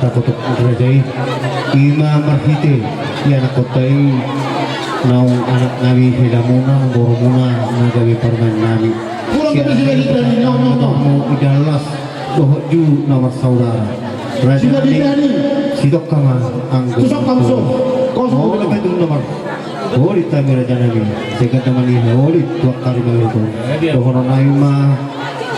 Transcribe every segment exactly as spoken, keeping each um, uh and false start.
Takotok raja i, ima marhite ianakhonta i naung anak nami, hela muna, boru muna, na gabe parumaen nami. Sian i dallas dohot ju na marsaudara. Raja nami, sitongka ma anggo. Olo ma tu nomor. Holit hami raja nami, sai ganda maniha holit tu angka ari malutu. Dohonon nami ma,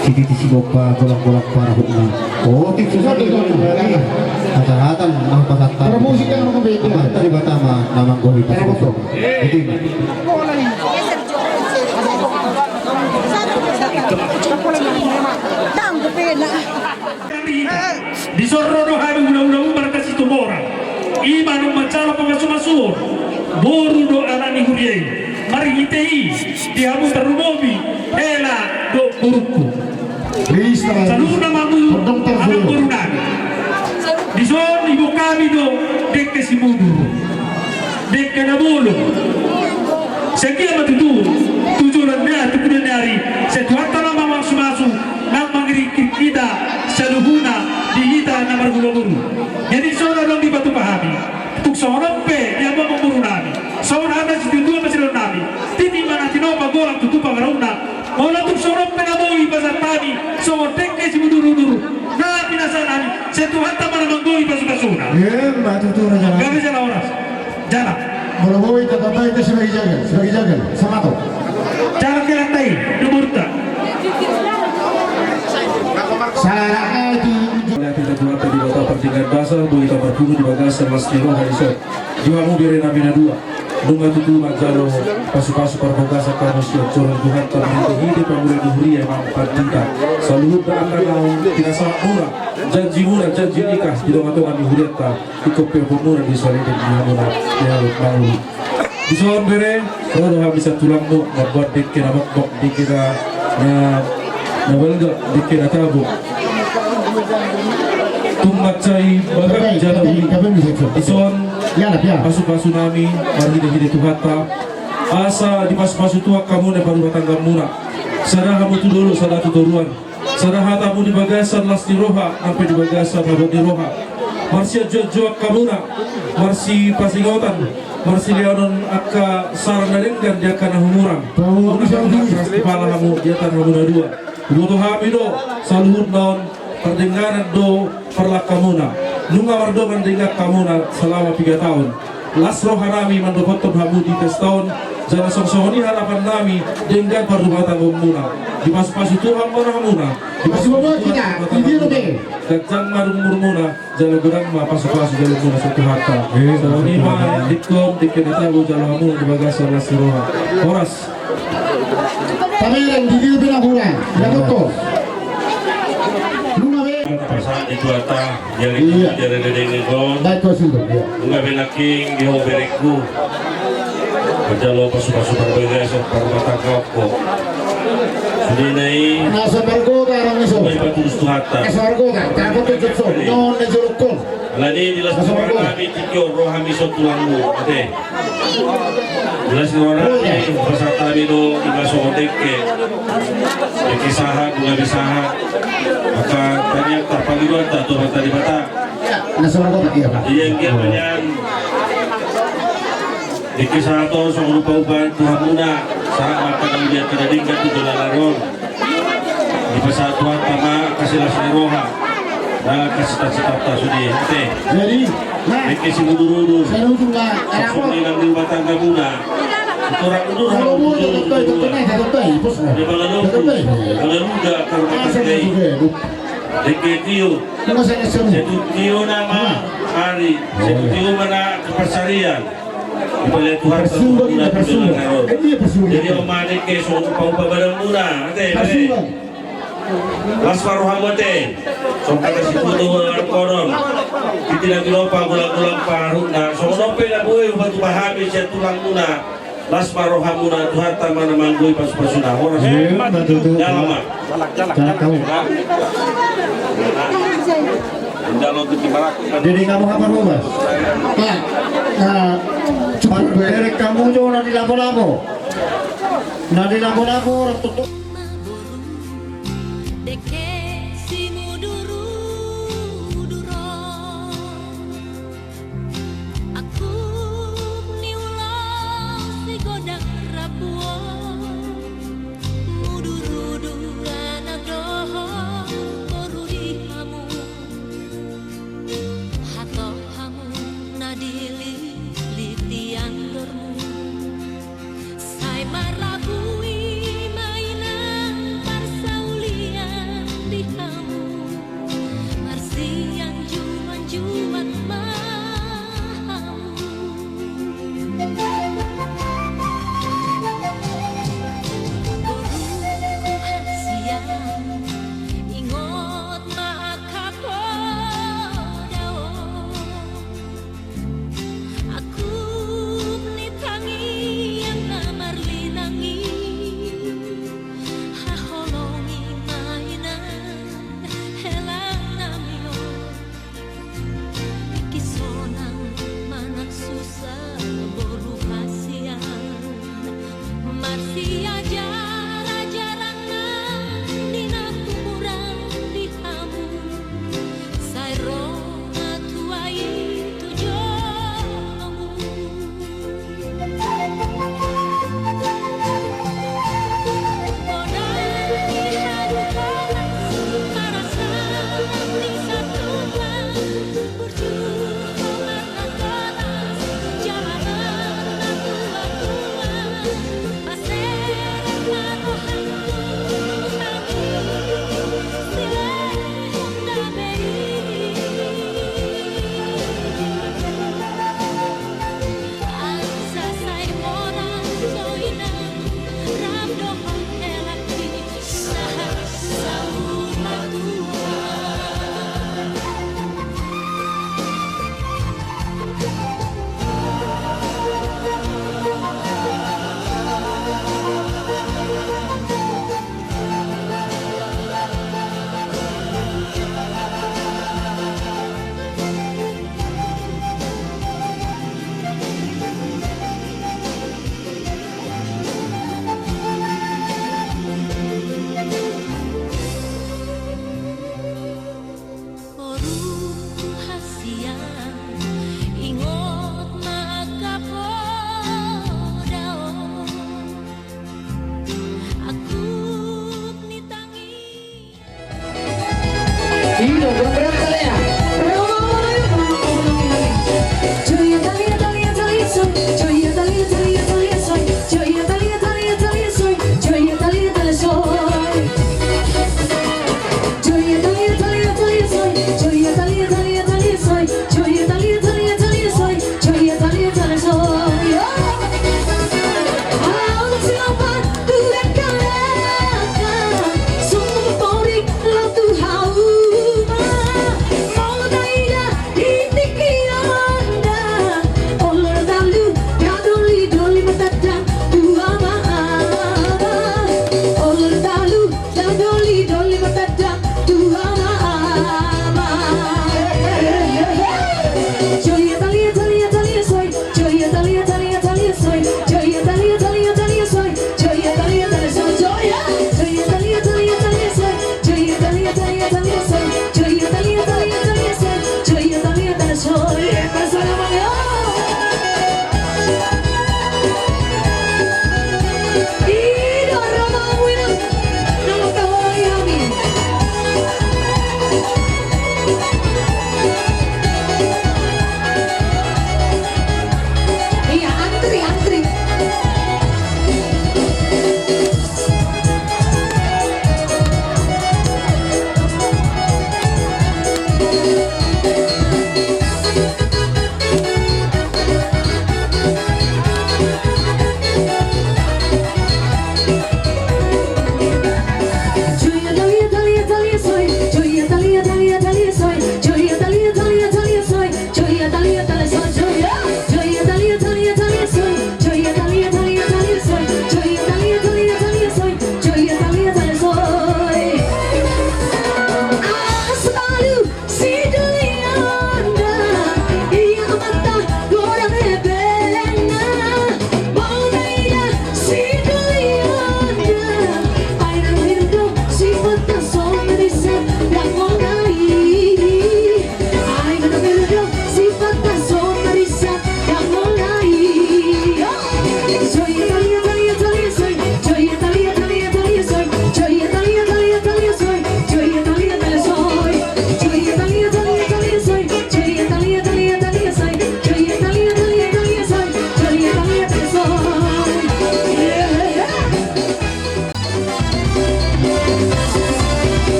sititi sigompa, golanggolang parahutna. Otik susah di hata-hata na pasahat. Amanta Debata ma na manggohi pasupasu. Iti ma. Dison ro do hami hulahula marga Situmorang. Ima naung manjalo pamasumasuon, boru dohot anak ni huria i. Marhite i di hamu tarlumobi hela dohot borungku. Saluhutna ma hamu anak boru nami. Dison diboan hami do dengke simudur, dengke na bolon. Sai anggiat ma tutu tu joloan ni ari, tu joloan ni ari, sai Tuhanta ma na mamasumasu, na mangiringkiri hita saluhutna di hita na marhula boru. Jadi songon na dipatupa hami, tung songon on pe di hamu boru nami, songon hata ni situatua pansalongan nami: Titi ma na tinopa, golang tutu pangarahutna. Molo tung songon on pe na boi pasahat hami songon dengke simudurudur na pinasahat nami, sai Tuhanta ma na manggohi pasupasuna. Ima tutu raja. Gabe jala horas. Jala. Molo boi tatambai hita sibagi jagal, sibagi jagal, samato. Jala kelan tai, duburta. Salah itu. Mauliate tu Tuhanta Debata pardenggan basa, boi hita marpungu di bagasan las ni roha dison. Di hamu bere nami na dua, nunga tutu manjalo pasupasu parbagasan hamu sian joro ni Tuhanta, marhitehite pangula ni huria, amang pandita, saluhutna angka naung pinasahatmuna, janjimuna, janji nikah di tongatonga ni hurianta. Ingkon pe ompungmuna di salelenglelengmuna, ya, mangolu. Dison bere, ro do hami sian tulangmu, mamboan dengke na mokmok, dengke na, na, na balga, dengke na tabo. Tung mansai bagak jala uli. Dison pasupasu nami marhitehite Tuhanta, asa dipasupasu Tuhan hamu na parumatanggaonmuna. Sada hamu tu dolok, sada tu toruan. Sada hata hamu di bagasan las ni roha, nang pe di bagasan habot ni roha. Marsianjuanjuan hamuna, marsipasingotan, marsilehonon angka saran na denggan di angka na humurang. Molo na marlas ni pala hamu, di antara hamu na dua. Huboto hami do, saluhutna on pardenganan do parlangkamuna. Nunga mardongan denggan hamuna salama piga taon. Las roha nami mandopakkon hamu di pesta on, jala songon i harapan nami denggan parrumatanggaonmuna. Dipasupasu Tuhan ma hamuna, dipasupasu Tuhan ma hamuna. Ganjang ma umurmuna, jala godang ma pasupasu jaloonmuna sian Tuhanta. Songon i ma dengke na tabo jalo hamu di bagasan las ni roha. Horas. Pamereng di dia pina kurang, pina toko. Lu ngabe? Pasahat di Tuhanta, jari, iya, jari dedengkon. Baik, kau sih, iya. Lu ngabe nangkin di ho berengku. Manjalo pasupasu parbagasan parrumatanggaonku. Sude na i. Na samargota orang iso. Mai patulus Tuhanta. Na samargota, takut tu jutso. Non na jolokon. Alani di las ni roha nami, tingki on ro hami sian tulangmu, ate. Di las ni roha nami, pasahat hami do, ima songon dengke. Dengke sahat, bunga be sahat. Maka tanya, tarpangidoan ta tu Amanta Debata. Na songon dengke, iya, Pak. Iya, iya, iya. Dengke sahat on songon upa-upa tu hamuna, sahat ma angka na uli angka na denggan tu joloan on. Dipasahat Tuhanta ma angka las ni roha, na angka cita-citanta sude, ate. Jadi, nah, dengke simudur-udur. Saya ujung lah, songon i nang di rumah tanggamuna. Torang udur, udur, udur. Di bagasan, bagasan udah, kalau rumah tangga i. Dengke tio. Sai tu tio nama ari, sai tu tio ma na keparsarian. Dipalehon Tuhan tu hamuna tu joloan on. Jadi on ma dengke songon upa-upa badanmuna, ate, ate. Las ma rohamu, ate. Songon hata siboto na konon. Titi na tinopa, golang-golang parahutna. Songon on pe na boi hupatupa hami sian tulangmuna. Las ma rohamuna, Tuhanta ma na manggohi pasupasuna. Horas. Ima tutu. Jalo ma. Jalo hamu. Jadi kamu apa, Mas? Pak, nah, cukup, berek kamu jo na di lapo-lapo. Na di lapo-lapo, orang tutup. Dengke simudur-udur on.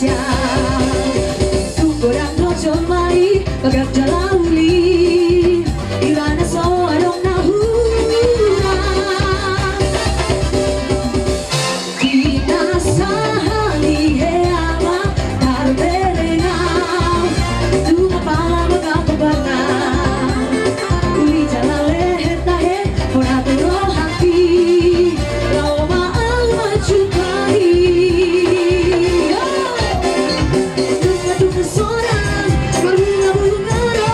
Tung godang do jolma i bagas jala uli, ibana so adong na hurang. Di na sahali hea ma tarberengau, tung apala ma gabe bana. Uli jala lehet na he, hona tu rohangki, laho ma au manjumpai. Nunga dung sonang marbunga-bunga do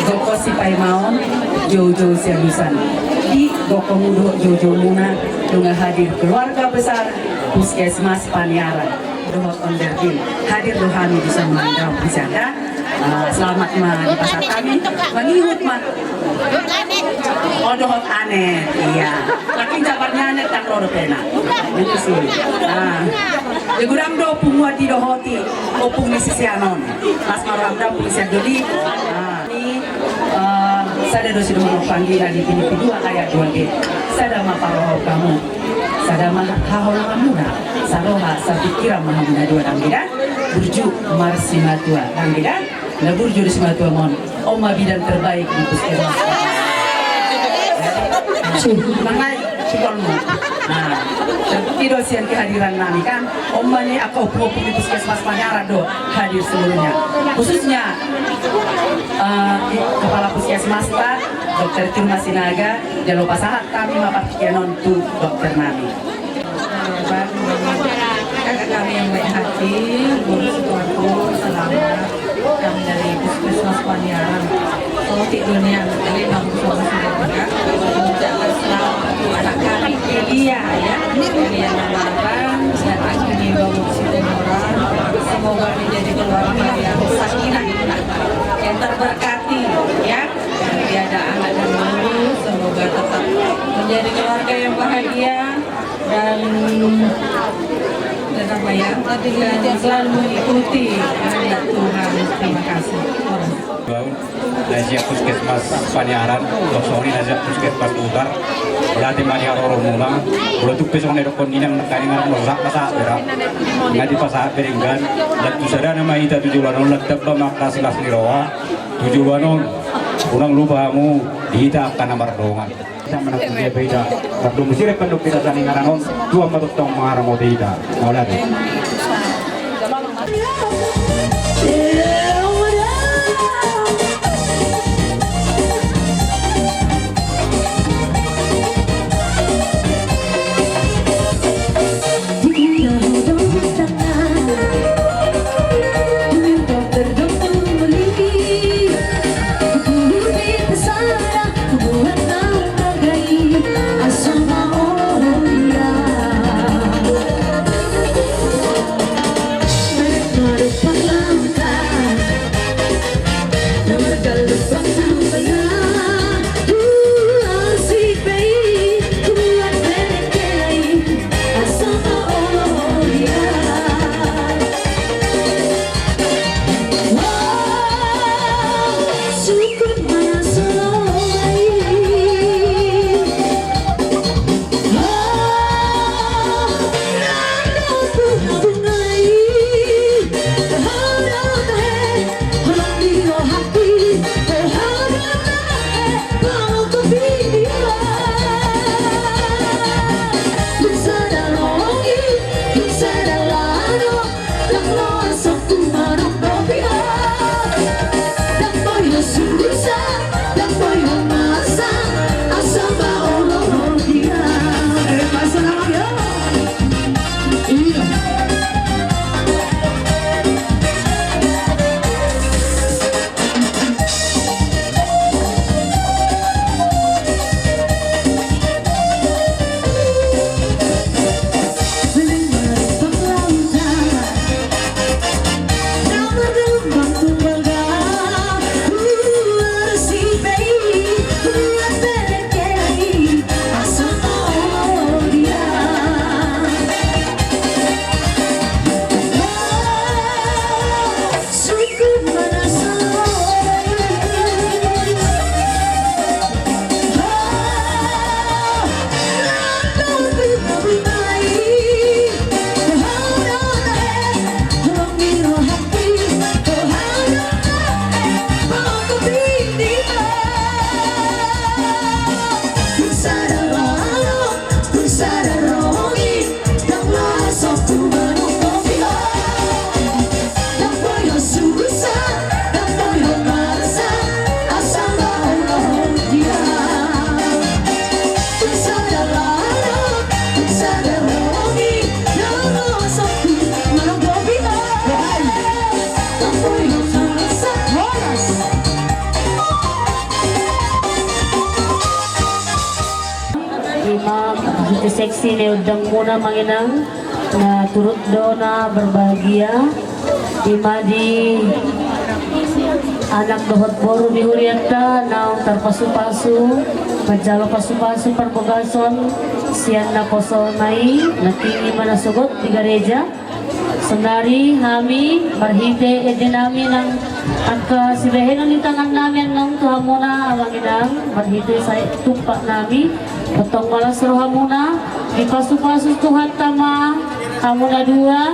Gokhon sipaimaon, joujou sialusan. Di gokhonmu dohot joujoumuna, nunga hadir keluarga besar Puskesmas Paniaran. Dohot Ondergin, hadir do hami di son mandamping sian da. Ah, selamat ma dipasahat hami, mangihut ma. Oh, dohot Anet, iya. Laki jabar ni Anet kan ro dope na. Itu sih. Ah. Di godang do punguan didohoti, ompung ni sisean on. Pas marandam punguan sian doli. Ah. Ni, eh, sada do sidohonon panggina di Pilipi dua ayat dua b. Sada ma parrohaon hamu, sada ma haholonganmuna, saroha sapingkiran ma hamu na dua, dang be da? Burju marsimatua, dang be da? Na burju do simatua mon. On ma bidan terbaik di puskesmas. Mangai sikolmu. Nah, terpuji do sian kehadiran nami kan. On ma ni angka ompung-ompung di puskesmas Paniaran do hadir seluruhnya. Khususnya, eh, Kepala Puskesmas ta, Dokter Tirma Sinaga, jalo pasahat hami ma partingkian on tu dokter nami. Kami yang baik hati, guru selamat, kami dari Puskesmas Paniaran. Sotik dunia, ini bagus, bagus, bagus. Ucapkan selamat anak kami, Elia, ya. Elia Nalaban, dan Agni Bagus Situmorang. Semoga menjadi keluarga yang sakinah, yang terberkati, ya. Tiada anak dan mantu, semoga tetap menjadi keluarga yang bahagia dan, dan apa ya, dan selalu mengikuti kehendak Tuhan. Terima kasih. Horas. Bau, na sian Puskesmas Paniaran, dohot songon i na sian Puskesmas Butar. Mauliate ma di haroromuna. Molo tung pe songon na didokkon ni inang nangkaningan, molo sahat ma sahat bere. Nga dipasahat bere denggan. Lan tu sadana ma hita tu joloan on, lan tamba ma angka silas ni roha. Tu joloan on, unang lupa hamu di hita angka na mardongan. Hita manang tu dia pe hita mardomu sirep pandok hita sian inganan on, Tuhan ma tongtong mangaramoti hita. Mauliate. Seksi ni undang muna, amang inang, na turut do na berbahagia, ima di anak dohot boru di hurianta naung tarpasupasu, manjalo pasupasu parbagason sian naposona i, na tinggi ma na sogot di gareja. Saonari hami marhite ende nami nang angka sibahenon ni tangan nami annon tu hamuna, amang inang, marhite sai tumpak nami, tongtong ma las rohamuna, dipasupasu Tuhanta ma hamuna dua,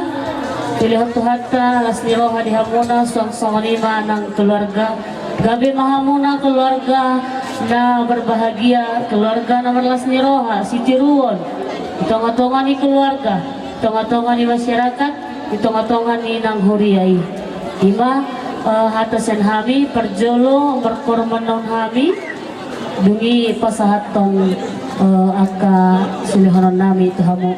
dilehon Tuhanta las ni roha di hamuna, suang songon i ma nang keluarga. Gabe ma hamuna keluarga na berbahagia, keluarga na marlas ni roha, sitiruon di tongatonga ni keluarga, tongatonga ni masyarakat, di tongatonga ni nang huria i. Ima, eh, hata sian hami, parjolo markorumanon hami, dung i pasahathon, eh, angka silehonon nami tu hamu.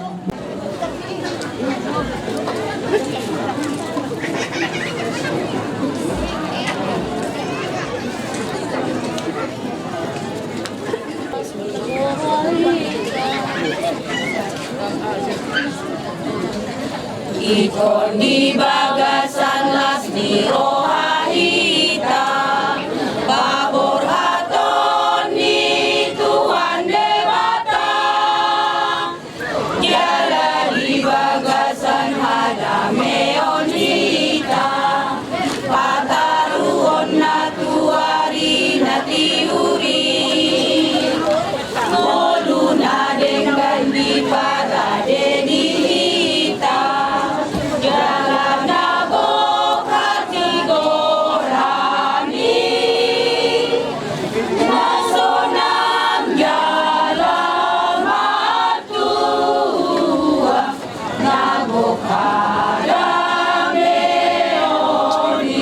Ingkon di bagasan las ni roha hita, paborhaton ni Tuhan Debata. Jala di bagasan hadameon hita, pataruhonna tu ari na tiur i. Ngolu na denggan diparade di hita, jala na bongkar di goran i, na sonang jala martua, na bongkar hadameon i.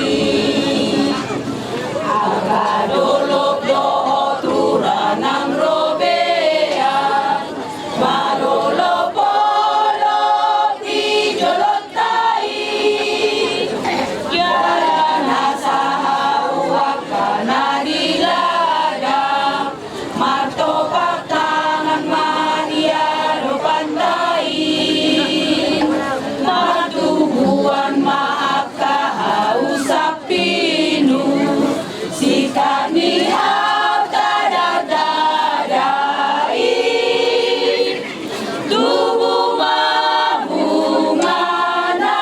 Angka dolok dohot hura nang robean, marolopolop di jolonta i, jala na sahau angka na di ladang, martopang tangan ma di adopanta i, martubuan ma angka hau sampinu, sikat ni hau tadar-tadar i. Tubu ma bunga na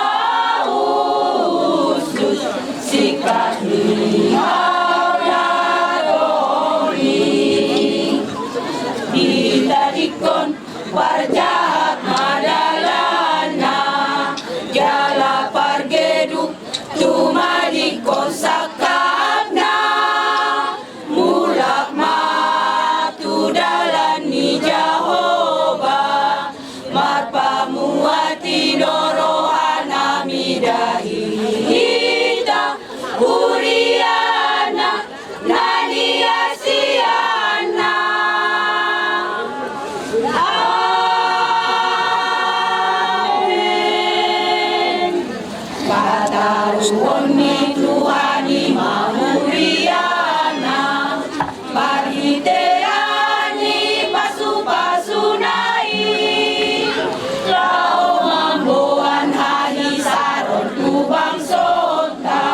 hushus, sikat ni hau na gori. Ditadingkon parjahat ma dalanna, jala pargeduk tumadingkon sangkapna. Mulak ma tu dalan ni Jahowa, marpamuati do roha nami, dahi hita huriana na niasianna. Amen. Pataruhon ni Tuhan i ma huriana, marhitean ni pasupasuna i, laho mamboan hahisaron tu bangsonta,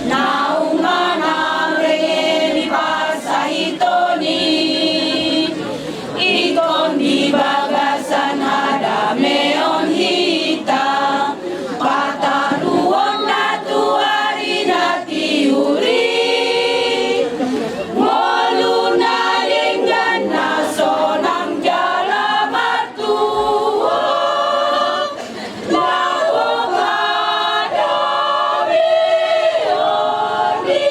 naung manang renge ni parsahiton i. Ingkon di bagasan hadameon hita, pataruhonna tu ari na tiur i. Ngolu na denggan na sonang jala martua, laho hadameon i.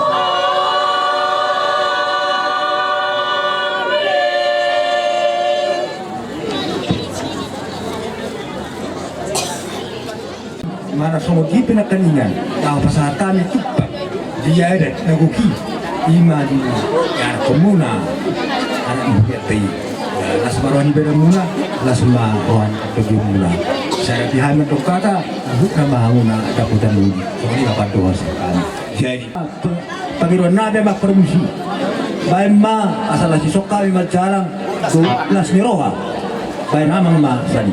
Amen. Mana songon i pe nangkiningan, laho pasahat hami tumpak di adat na gok i, ima di anakhonmuna, anak ni hurianta i. Las ma roha ni badanmuna, las ma roha ni panggabeanmuna. Sai di hami mandok hata, huhut nama hamuna dapotan muli. Songon i ma pandohan sian hami. Jadi, pangidoan nami ma parmusi. Baen ma, asa las dison hami manjalang tu las ni roha. Baen amang ma sani.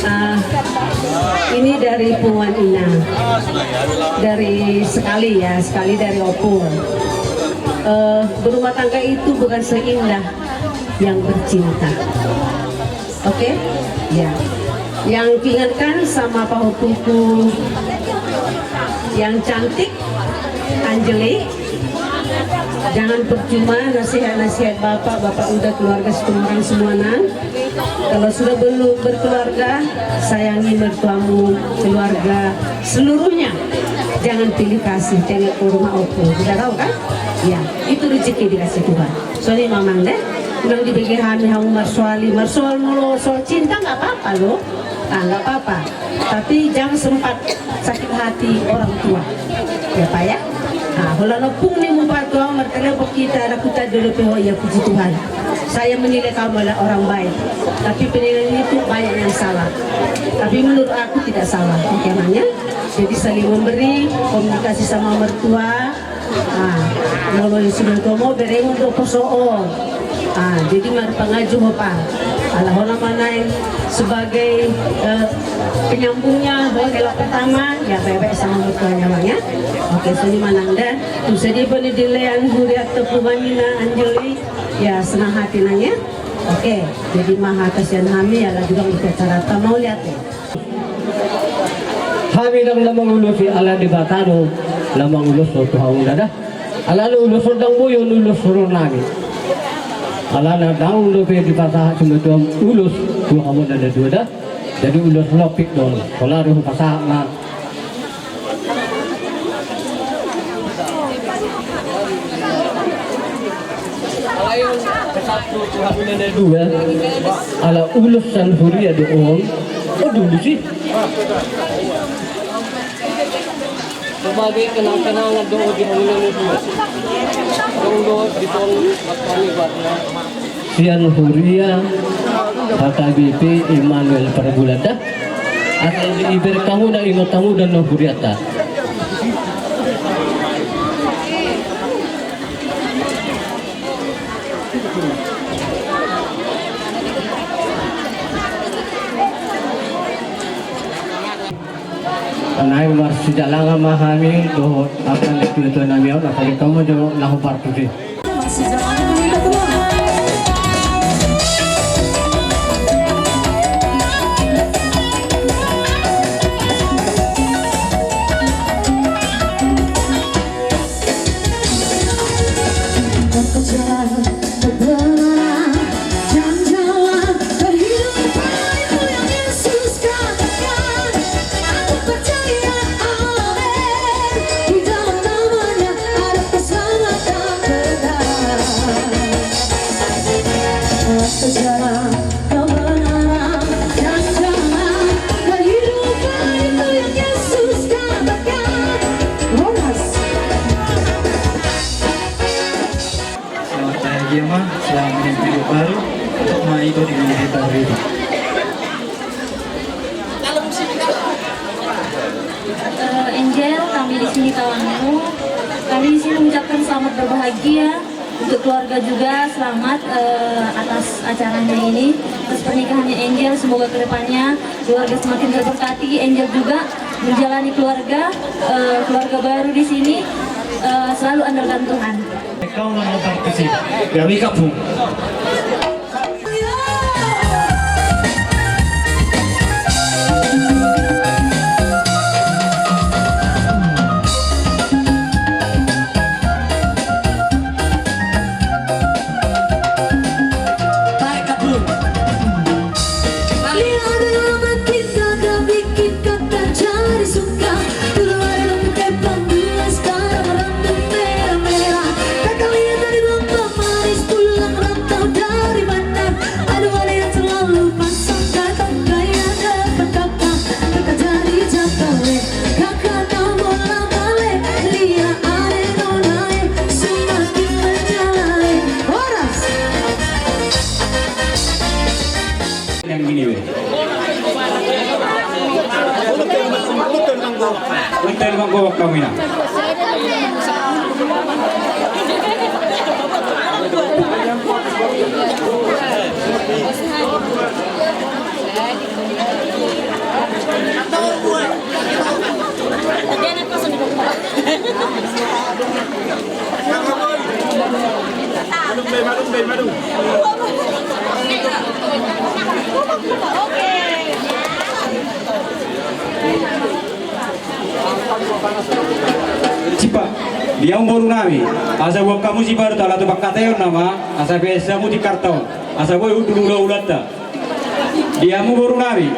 Ah, ini dari Punguan Inang. Dari sekali ya, sekali dari Opung. Eh, berumah tangga itu bukan seindah yang bercinta. Oke? Ya. Yang kuingatkan sama pahompungku yang cantik, Anjeli, jangan percuma nasihat-nasihat Bapak, Bapak udah keluarga Situmorang semua, Nang. Kalau sudah belum berkeluarga, sayangi mertuamu, keluarga seluruhnya. Jangan pilih kasih, tengok ke rumah Opung. Udah tahu kan? Ya, itu rezeki dikasih Tuhan. Songon i ma, Mang, deh. Unang dibege hami hamu marsoal i, marsoal molo soal cinta nggak apa-apa loh. Ah, nggak apa-apa. Tapi jangan sempat sakit hati orang tua. Ya, Pak, ya? Nah, holan ompung ni mupa tua martelepon hita, ada kuta dulu P H I, ya, puji Tuhan. Saya menilai kamu adalah orang baik. Tapi penilaian itu banyak yang salah. Tapi menurut aku tidak salah, oke, Mang, ya? Jadi saling memberi, komunikasi sama mertua, ah, molo sudah tua, mau berengon do poso on. Ah, jadi marpangaji ho, Pa. Ala ho nama naeng sebagai, eh, penyambungnya, ho, hela pertama, ya, baik-baik sama mertuanya, Mang, ya. Oke, songon i ma, Nang, da. Tu sadi penilaian huriat tepung amina Anjeli, ya, senang hati, Nang, ya. Oke, jadi maha kasihan hami, ya, lagi dong di acara ta mau lihat, ya. Hami ndang na mangulosi, ala Debata do na mangulosi tu hamuna da. Alana ulos on ndang boi on ulos rohanami. Alana ndang dope dipasahat simatua ulos tu hamuna na dua da. Jadi ulos lompit do on. Pola do hupasahat ma. Ala ulos sian huria do on. O, dulu si. Sebagai kenang-kenangan do di hamuna na dua. Dong do di tong matani buatnya. Sian huria H K B P Immanuel Parbulan da. Asal di iber kamu na ingot kamu dan no huriata. Naeng marsidalangan ma hami dohot angka ni tuatua nami on, apalagi kamu jo na hupartusi. Kebenaran dan jalan kehidupan yang Yesus katakan. Aku percaya, amin. Di dalam namanya ada keselamatan kekal. Sejarah kebenaran dan jalan kehidupan itu yang Yesus katakan. Horas. Selamat bahagia, Ma. Selamat menempuh hidup baru. Untuk Ma Iko di dunia baru ini. Mengucapkan selamat berbahagia untuk keluarga juga, selamat, eh, atas acaranya ini, atas pernikahannya Angel. Semoga kedepannya keluarga semakin terberkati, Angel juga menjalani keluarga, eh, keluarga baru di sini, eh, selalu andalkan Tuhan. Kau nonton partisi, ya, wake up, Bung. Kata kalian dari Lombok Manis, pulang rantau dari Batam. Aduh, ada yang selalu pasang kata, gaya depan kata, kata jari jatah, eh. Kakak tak bola balik, lia are nona, eh, semakin menyala, eh. Horas. Yang gini, weh. Untel manggowak kami na. Sipa, dia umboru nami, asa buat kamu sipa do tala tu pangkataion nama, asa biasa mu di karton, asa boi undul ula-ulanta. Di hamu boru nami.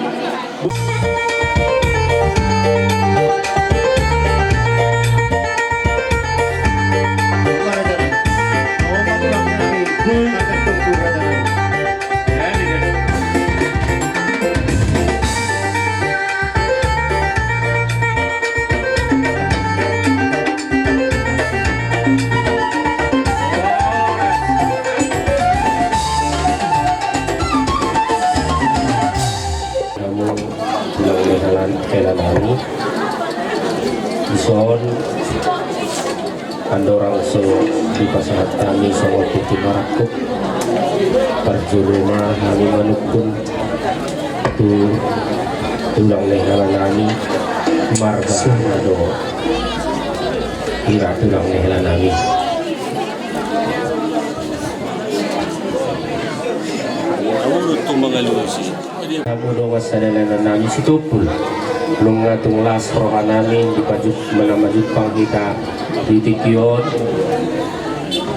Hamu tulang ni hela, hela nami. Dison andorang so dipasahat hami songon tintin marangkup, parjolo ma hami manungkun tu tulang ni hela nami, marga aha do hira tulang ni hela nami. Hamu dongan sadalanan nami Sitompul, nunga tung las roha nami di paju-, manamajumpang hita di tingki on.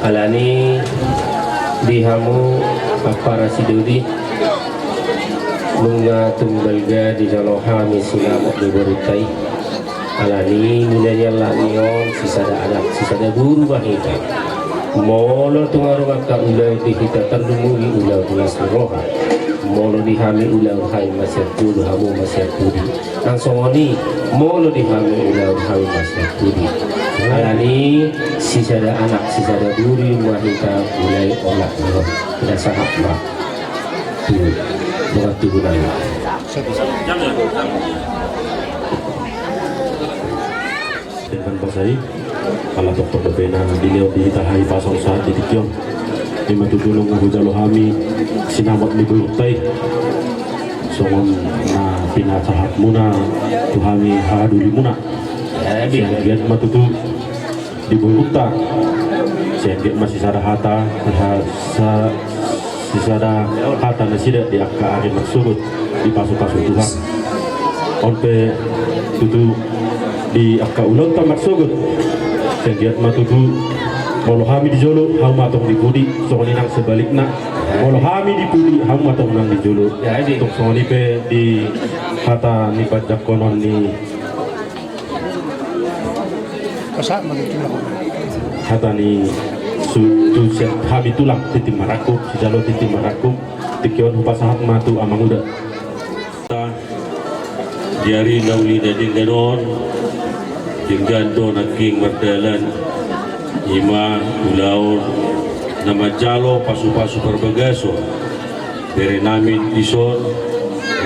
Alani di hamu ampara si Dodi, nunga tung balga dijalo hami sinamot ni borunta i. Alani mula ni halak ni on sisada anak sisada boru ma hita. Molo tung adong angka ulaon di hita, tarlumobi ulaon las ni roha. Molo di hami ulaon hami ma sian jolo, hamu ma sian pudi. Nang songon i molo di hami ulaon hami ma sian pudi. Alani sisada anak sisada boru ma hita mulai olat ni on. Pinasahat ma tu dongan tubu nami. Dengkan basa i, ala toktok dope na dilehon di hita hahipason sahat di tingki on. Ima tutu nunga hujalo hami sinamot ni borunta i, songon na pinasahatmuna tu hami hahadulimuna. Jadi, anggiat ma tutu di borunta. Sai anggiat ma sisada hata, ha-, sa-, sisada hata nasida di angka ari marsogot dipasupasu Tuhan. On pe tutu di angka ulaonta marsogot. Sai anggiat ma tutu molo hami di jolo, hamu ma tong di pudi, songon i nang sebalikna. Molo hami di pudi, hamu ma tong nang di jolo. Jadi. Tung songon i pe di hata ni panjangkonon ni Pasahat ma tu tulang. Hata ni su-, tu sian hami tulang tintin marangkup, sijalo tintin marangkup, tingki on hupasahat ma tu amanguda. Di ari na uli na denggan on, denggan do nangkin mardalan, ima ulaon na manjalo pasupasu parbagason bere nami dison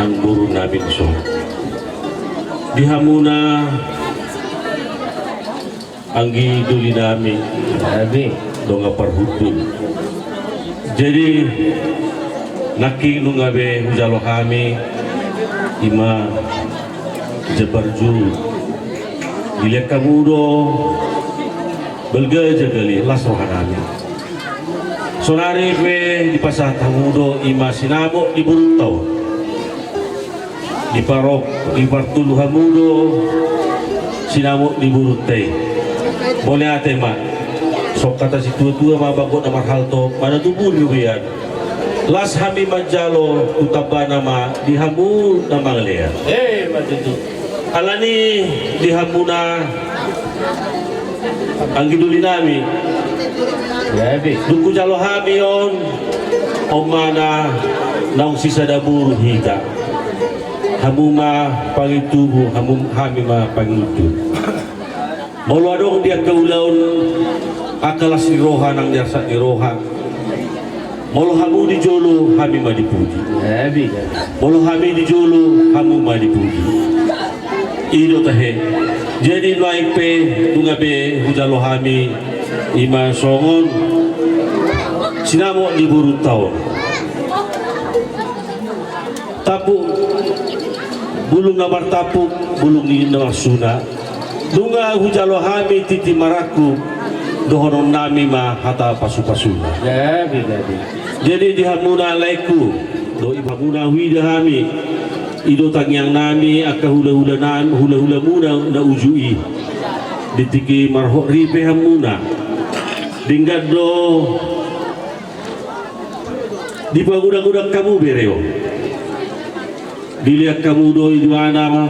nang boru nami dison. Di hamuna Anggi doli nami, dongan parhundul. Jadi nangkin nunga be hujalo hami ima jambar julu. Dilehon hamu do balga jala las roha nami. Saonari pe dipasahat hamu do ima sinamot ni borunta on. Diparok, dipartolu hamu do sinamot ni borunta i. Mauliate ma. Songon hata situatua ma, bagot na marhalto, mana tubu ni ubian. Las hami manjalo, tu tambana ma di hamu na mangalean. Eh, ma tutu. Alani di hamuna anggi doli nami. Dung hujalo hami on, on ma na naung sisada boru hita. Hamu ma pangintubu, hamu, hami ma pangintubu. Molo adong di angka ulaon angka las ni roha nang di arsak ni roha. Molo hamu di jolo, hami ma di pudi. Molo hami di jolo, hamu ma di pudi. I do tahe. Jadi nuaeng pe nunga be hujalo hami ima songon sinamot ni borunta on. Tampuk bulung na martampuk, bulung ni na marsuna. Nunga hujalo hami tintin marangkup, dohonon nami ma hata pasupasuna. Jadi di hamuna laengku, dohot di hamuna huida hami, i do tangiang nami angka hulahula nami, hulahulamuna na uju i. Di tingki marhot ripe hamuna. Denggan do dipagudangudang hamu bere on. Dilehon hamu do i di mana ma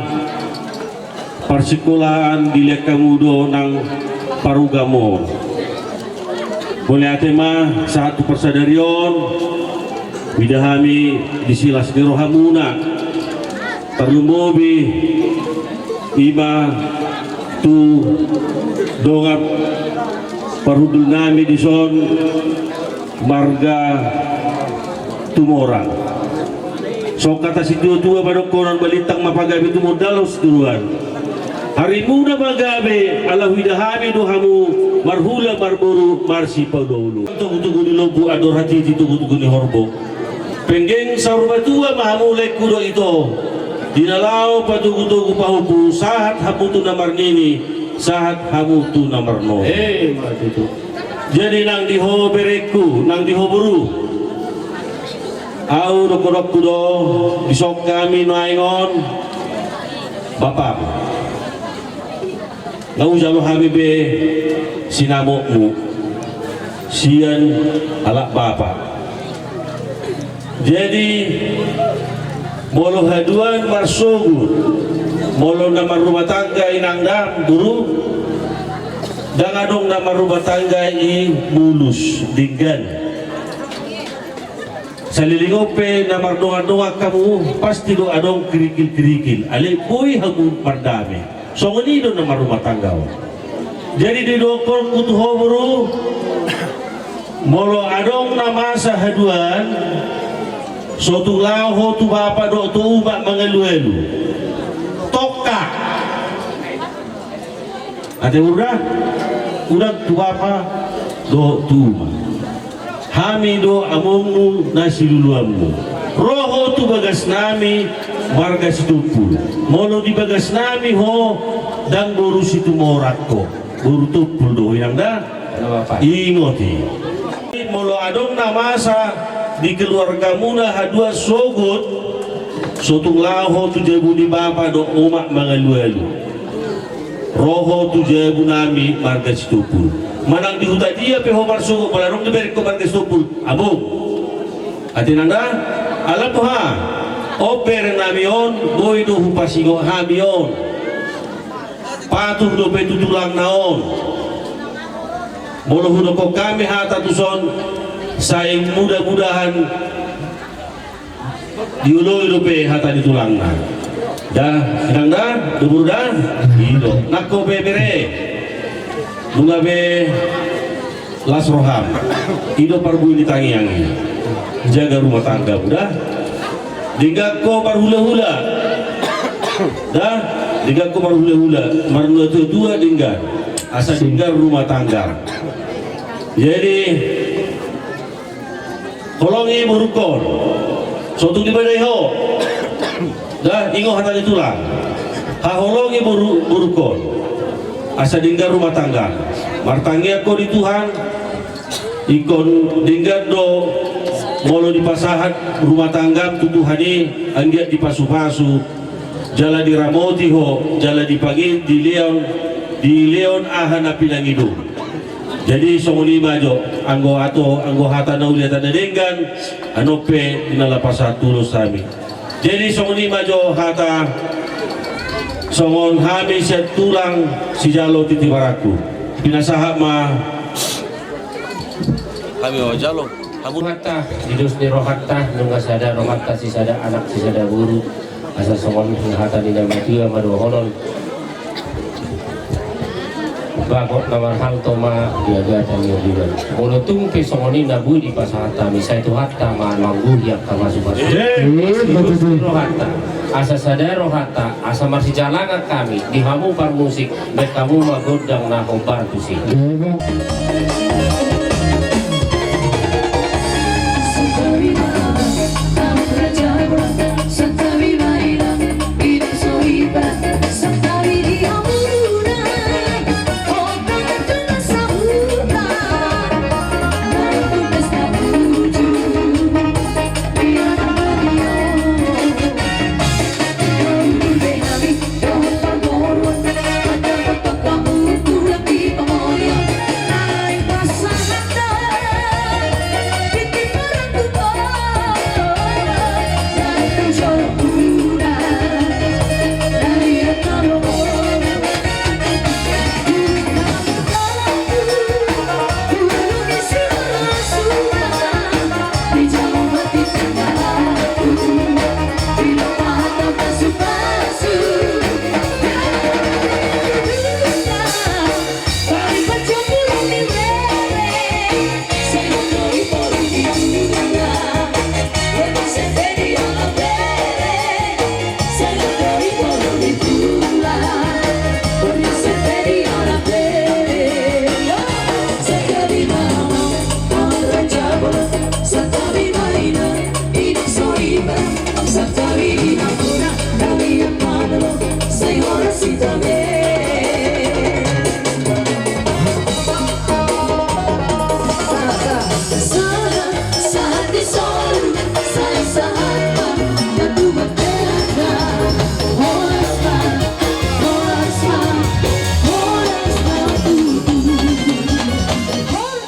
parsikolaan, dilehon hamu do nang parugamoon. Mauliate ma sahat tu parsadari on. Huida hami disi las ni rohamuna. Tarlumobi ima tu dongan parhundul nami dison marga Tumorang. Songon hata situatua, padohonon balintang ma pagabe, tumundalhon siduruan. Arimuna ma gabe, ala huida hami do hamu marhula marboru marsipauluulu. Togutogu ni lombu, andor hatiti togutogu ni horbo. Penggeng saur matua ma hamu laengku dohot ito. Di na laho patogutogu pahompu, sahat hamu tu na marnini, sahat hamu tu na marnono. Eh, ma tutu. Jadi nang di ho berengku, nang di ho boru. Ahu dohononku do, dison hami nuaeng on bapam. Nga hujalo hami be sinamotmu sian halak bapa. Jadi molo haduan marsogot, molo na marrumah tangga inang dang boru, dang adong na marrumah tangga i mulus, denggan. Saleleng on pe na mardongan-dongan hamu, pasti do adong kerikil-kerikil. Alai boi hamu mardame. Songon i do na marrumah tangga on. Jadi didohononku tu ho boru, molo adong na masa haduan, so tung laho ho tu bapa dohot tu umak mangalualu. Tongka. Ate boru da, unang tu bapa dohot tu umak. Hami do amongmu na siluluanmu. Ro ho tu bagasnami marga Sitompul. Molo di bagasnami ho, dang boru Situmorang ho. Boru Tompul do ho inang da. Ingot i. Molo adong na masa di keluargamuna haduan sogot, so tung laho ho tu jabu ni bapa dohot umak mangalualu. Ro ho tu jabunami marga Sitompul. Manang di huta dia pe ho marsogot, molo adong di berengku marga Sitompul, among. Ate inang da, ala boha? On berenami on, boi do hupasingot hami on. Patuh dope tu tulangna on. Molo hudokkon hami hata tuson, sai mudah-mudahan dioloi dope hata ni tulangna. Da, inang da, do boru da, i do. Nang ho pe bere, nunga be las roham. I do parbue ni tangiang i. Jaga rumah tanggamu da. Denggan ho marhulahula. Da, denggan ho marhulahula. Marnatuatua denggan. Asa denggan rumah tangga. Jadi, holongi borungkon. Sotung dibadai ho. Dah, ingot hata ni tulang. Haholongi boru-, borungkon. Asa denggan rumah tangga. Martangiang ho di Tuhan. Ingkon denggan do molo dipasahat rumah tangga tu Tuhan i, anggiat dipasupasu, jala diramoti ho, jala dipangin, dilehon, dilehon aha na pinangidung. Jadi songon i ma jo, anggo ato, anggo hata na uli hata na denggan, annon pe di na laho pasahat ulos hami. Jadi songon i ma jo hata songon hami sian tulang sijalo titibaranku. Pinasahat ma. Hami ma jalo. Hamu rohanta, di dos ni rohanta, nunga sada rohanta, sisada anak, sisada boru. Asa songon hata ni na matua ma dohonon. Bagot na marhalto ma di agatan ni obiban. Molo tung pe songon i na boi dipasahat hami, sai Tuhanta ma manggohi angka pasupasu. Rohanta. Asa sada rohanta, asa marsijalangan hami, di hamu parmusik, baen hamu ma gondang na hombar tusi.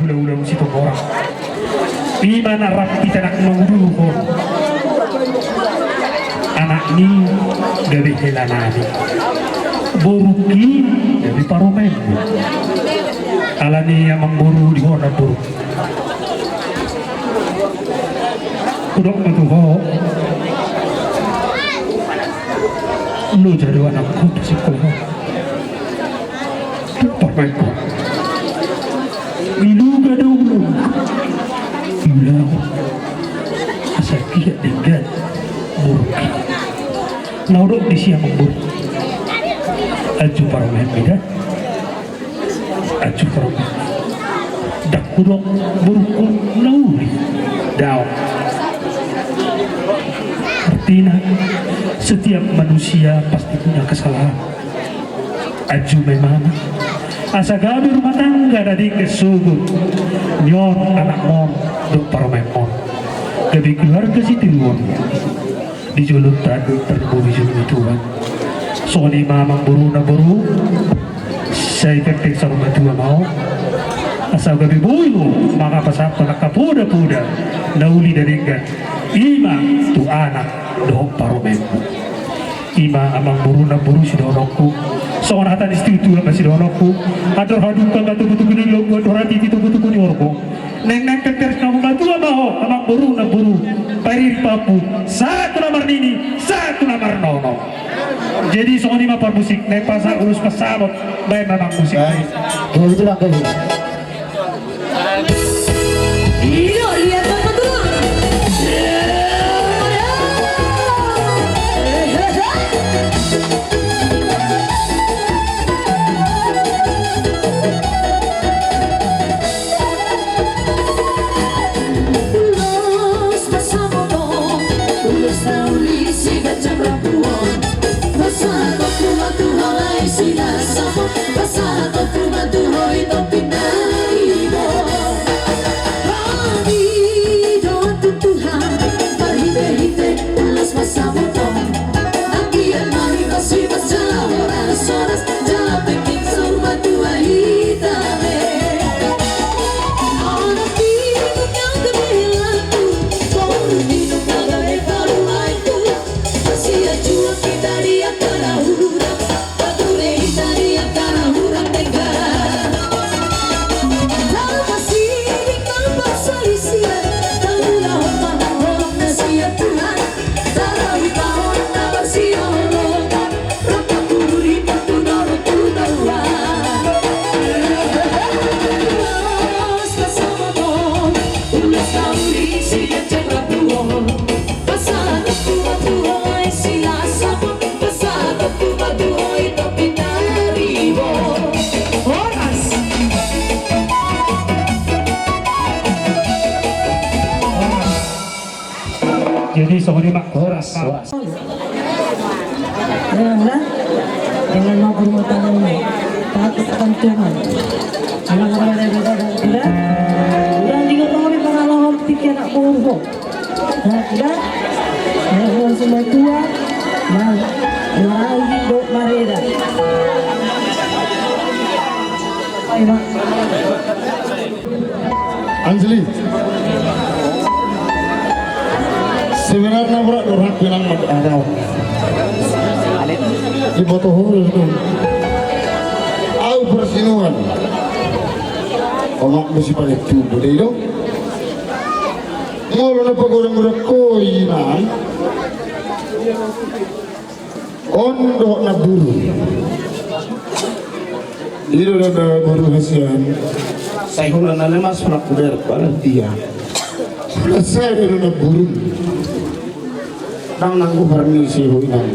Ulaon Situmorang. Ima na rap di tanak mangudurhon. Anakmi gabe helanami. Borungki gabe parumaenmu. Alani i amangboru, di ho namboru. Hudok ma tu ho. Loja do anakku tu sikola. Tu parumaenku. Miluga do ulaon. Ulaon. Asa giat denggan borungki. Na hudok disi amangboru. Anju parumaenmi da. Anju parumaen. Ndang hudok borungku na uli. Daong. Artina, setiap manusia pasti punya kesalahan. Anju ma imana. Asa gabe rumah tangga na denggan sogot. Ni on anakmon dohot parumaenmon. Gabe keluarga sitiruon. Di jolo tadu tarboru jolo Tuhan. Songon i ma amangboru namboru. Sai pengpeng saur matua ma ho. Asa gabe boi ho mangapasahathon angka poda-poda na uli na denggan. Ima tu anak dohot parumaenmu. Ima amangboru namboru sidohononku. Songon hata ni situa ma sidohononku. Andor hadungka ma tubu-tubu ni lombu, andor hatiti tubu-tubu ni horbo. Naeng-naeng pengpeng saur matua ma ho amangboru namboru. Pairing pahompu sahat tu na marnini, sahat tu na marnono. Jadi songon i ma parmusik, naeng pasahat ulos pansalon, baen ma amang musik. Baik. Kalau gitu, Bang, kalau gitu. Iya, iya, Bapak Tuan. Jadi songon i ma. Horas, horas. Dengan ma berumah tangga ini, takut akan Tuhan. Anak berada di dalam kita. Udah tiga tahun di pengalaman pikir anak boru. Nah, udah. Anak boru semua tua. Nah, lagi dok mareda. Ayo, Mak. Anjali. Sebenarna berat do rohangku inang mangkatahon. Diboto ho do. Au parsinuan. Omak do sipalet tubu dei do. Molo na pagodang-godang ho inang. On dohot namburu. I do na namburu hasian. Sai hula na lemas hula kuber pala dia. Hula sada do namburu. Ndang nanggo parmisi ho inang.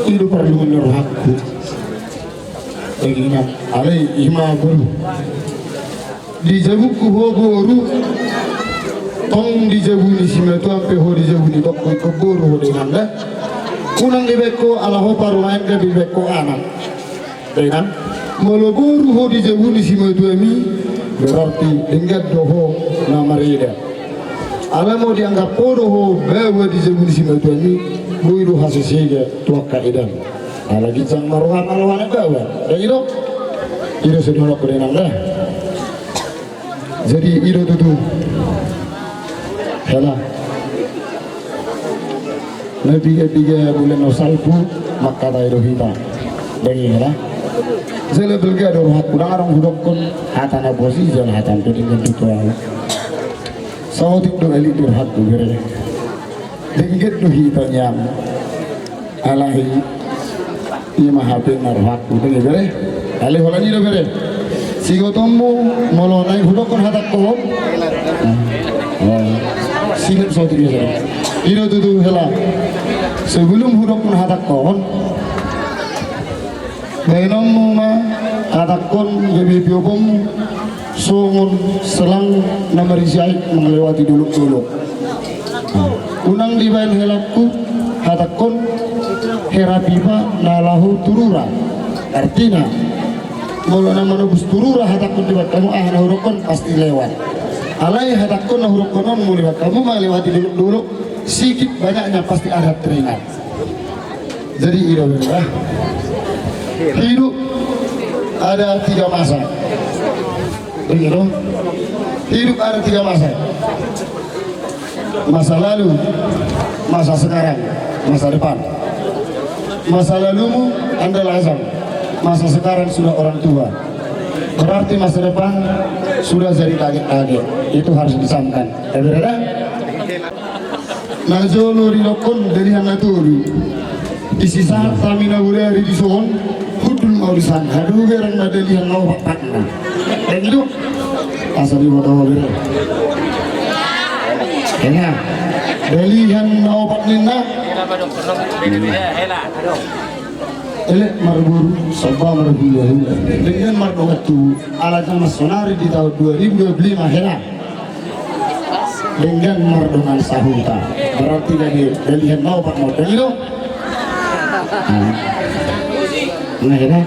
I do parlungun ni rohangku. Jadi inang alai i ma boru. Dijabungku ho boru. Tong dijabuni simatuam pe ho dijabuni tongko ingkon boru ho da inang da. Unang dibaen ho ala ho parumaen da dibaen ho anak. Da inang, molo boru ho dijabuni simatuami, berarti denggan do ho na mareda. Ala molo dianggap ho do ho baoa dijabuni simatuami, boi do hasesega tu angka edam. Ala ginjang ma roham ala anak baoa. Da i do. I do songon i da inang da. Jadi i do tutu. Hela. Na piga-piga bulan na salpu mangkatai do hita. Dang i hela. Jala balga do rohangku ndang adong hudokkon hata na bosi jala hata na denggan tu ahu. Saotik do elek do rohangku bere. Denggan do hita nian. Alai i ma hape na rohangku denggan bere. Alai holan i do bere. Sigotonmu molo naeng hudokkon hatangkon. Silep saotik i. I do tutu hela. Sebelum hudokkon hatangkon. Baenonmu ma hatangkon gabe piopom songon selang na marisi aek mangalewati dolok-dolok. Unang dibaen helangku hatangkon hera pipa na laho turura. Artina molo na manobus turura hatangkon dibaen hamu aha na hudokkon pasti lewat. Alai hatangkon na hudokkon on molo dibaen hamu mangalewati dolok-dolok sikit banyaknya pasti ada teringat. Jadi i do bere. Hidup ada tiga masa. Begitu. Hidup ada tiga masa. Masa lalu, masa sekarang, masa depan. Masa lalumu anda lajang, masa sekarang sudah orang tua. Berarti masa depan sudah jadi kaget-kaget. Itu harus dicamkan. Ya, bere da? Na jolo didokkon dalihan na tolu. Di sisa hami na bodari dison, hundul ma ulaon. Haduan ma dalihan na opat patna. Dang i do. Asa diboto ho bere. Hela. Dalihan na opat ninna. Elek marboru, somba marhulahula. Denggan mardongan tubu. Ala jaman sonari di tahun dua ribu dua puluh lima hela. Denggan mardongan sahuta. Berarti gabe dalihan na opat ma on. Dang i do? Na hela.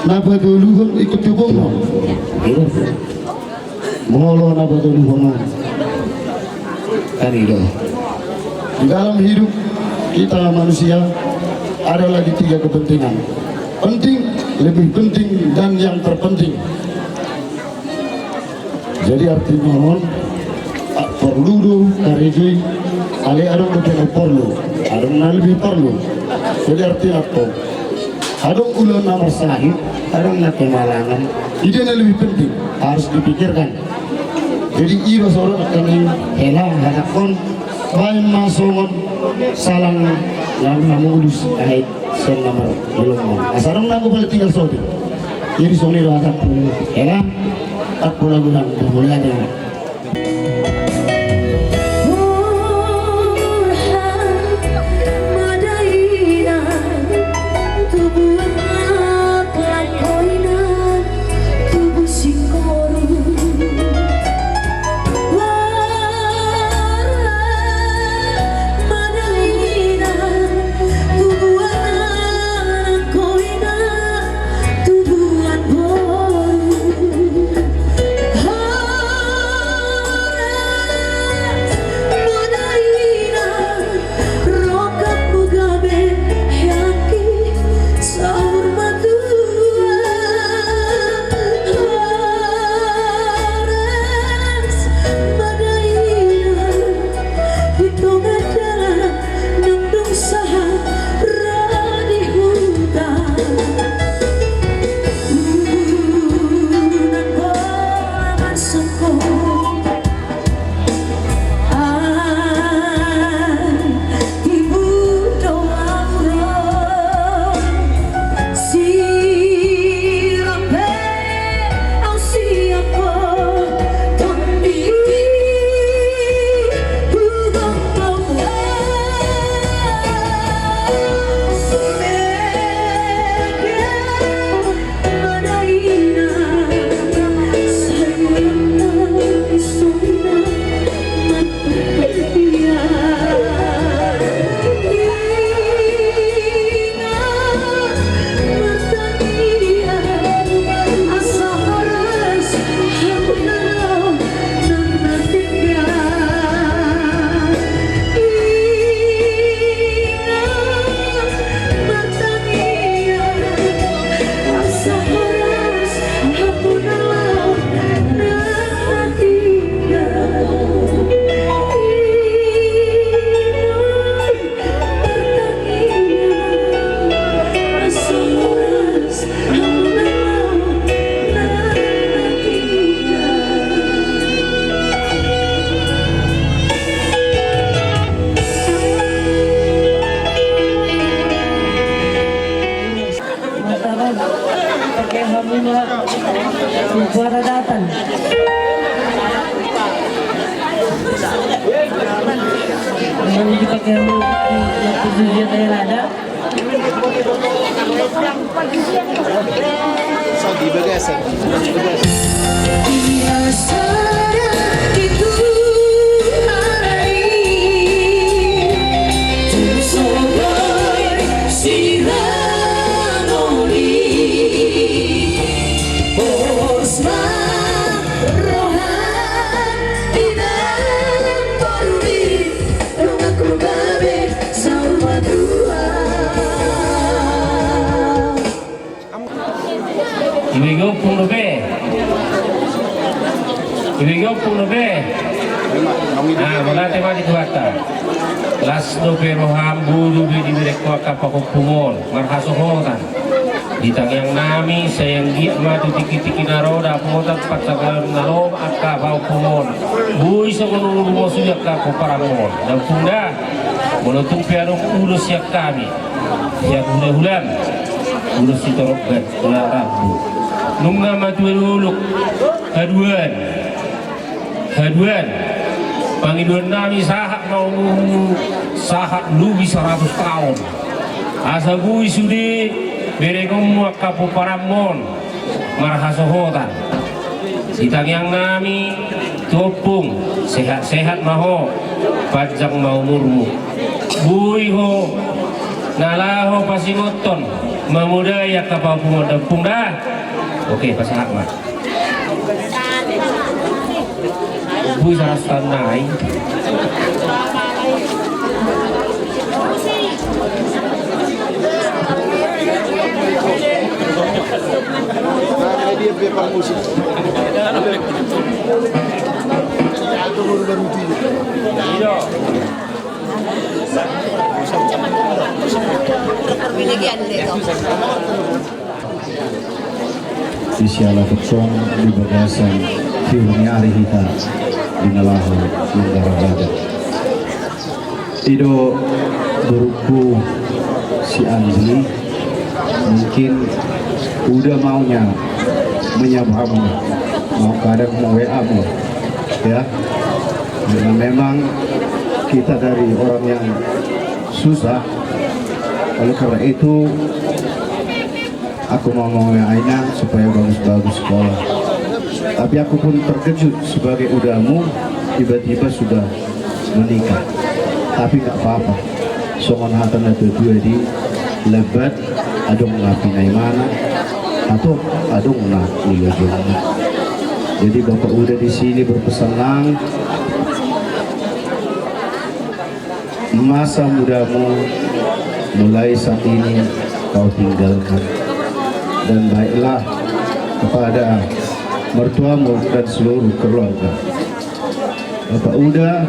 Na patoluhon ikut tu bono. Molo na patoluhon on. Kan i do. Di dalam hidup kita manusia ada lagi tiga kepentingan. Penting, lebih penting, dan yang terpenting. Jadi artina on, porlu do karejoi, alai adong do na porlu, adong na lebih porlu. Jadi artina on, adong ulaon na marsahit, adong na kemalangan. Ida na lebih penting harus dipikirkan. Jadi i do songon i hela hatangkon. Baen ma songon salang na mamulus aek sian na marlomong. Asa adong nanggo pala tinggal sotik. Jadi songon i do hatangku hela. Takku lagu nang bermulia dengan. Yang, yang khususnya saya ada. Di bagasan. Ibege ompung dope. Ibege ompung dope. Ah, mauliate ma di Tuhanta. Las dope roham, boi dope diberengku angka pahompu on marhasohotan. Di tangiang nami, sai anggiat ma tu tingki-tingki na ro dapotan pansamotan na lomo angka pahompu on. Boi songon umur sude angka pomparan on. Da ompung da. Molo tung pe adong ulos sian hami, sian hula-hulam, ulos sitorop rambu. Nunga matua dolok haduan. Haduan, pangidoan nami sahat ma umurmu, sahat lobi saratus taon. Asa boi sude berengonmu angka pomparanmon marhasohotan. Di tangiang nami tu ompung, sehat-sehat ma ho, panjang ma umurmu. Boi ho na laho pasingothon mamodai angka pahompuon da ompung da. Oke, pasahat ma. Boi saratus taon nai. Di siala tongtong di bagasan tiur ni ari hita di na laho manggarar raja. I do borungku si Anji, mungkin uda maunya menyapa hamu, mau kadang mau W A mu, ya. Karena memang kita dari orang yang susah, oleh karena itu aku mau mau W A-nya supaya bagus-bagus sekolah. Tapi aku pun terkejut sebagai udamu tiba-tiba sudah menikah. Tapi nggak apa-apa. Songon hata na tuatua di Lebbat, adong na pinaimana, atau adong na nilojongna. Jadi Bapak Uda di sini berpesan nang, masa mudamu mulai saat ini kau tinggalkan. Dan baiklah kepada mertuamu dan seluruh keluarga. Bapak Uda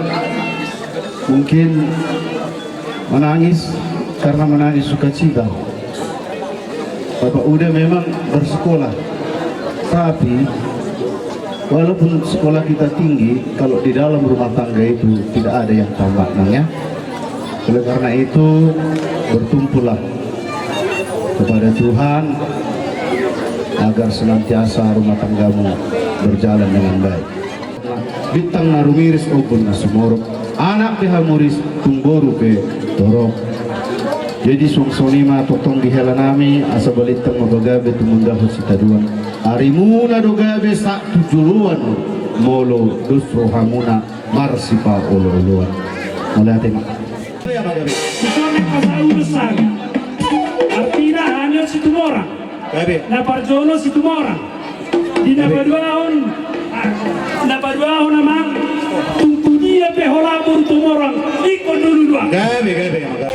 mungkin menangis karena menangis sukacita. Bapak Uda memang bersekolah, tapi walaupun sekolah kita tinggi, kalau di dalam rumah tangga itu tidak ada yang tamat, Nang, ya. Oleh karena itu, bertumpulah kepada Tuhan agar senantiasa rumah tanggamu berjalan dengan baik. Bintang na rumiris, ombun na sumorop, anak pe hamuris, tung boru pe torop. Jadi suang songon i ma tongtong di hela nami, asa balintang ma pagabe tumundalhon sitadoan. Arimuna do gabe sahat tu joloan, molo dos rohamuna marsipaolooloan. Mauliate ma. Ia ma gabe. Songon na pasahat ulos sanga. Artina hami on Situmorang. Gabe. Na parjolo Situmorang. Di na paduahon, ah, na paduahon amang, tung tu dia pe hola boru Tumorang, ingkon do uluan. Gabe, gabe.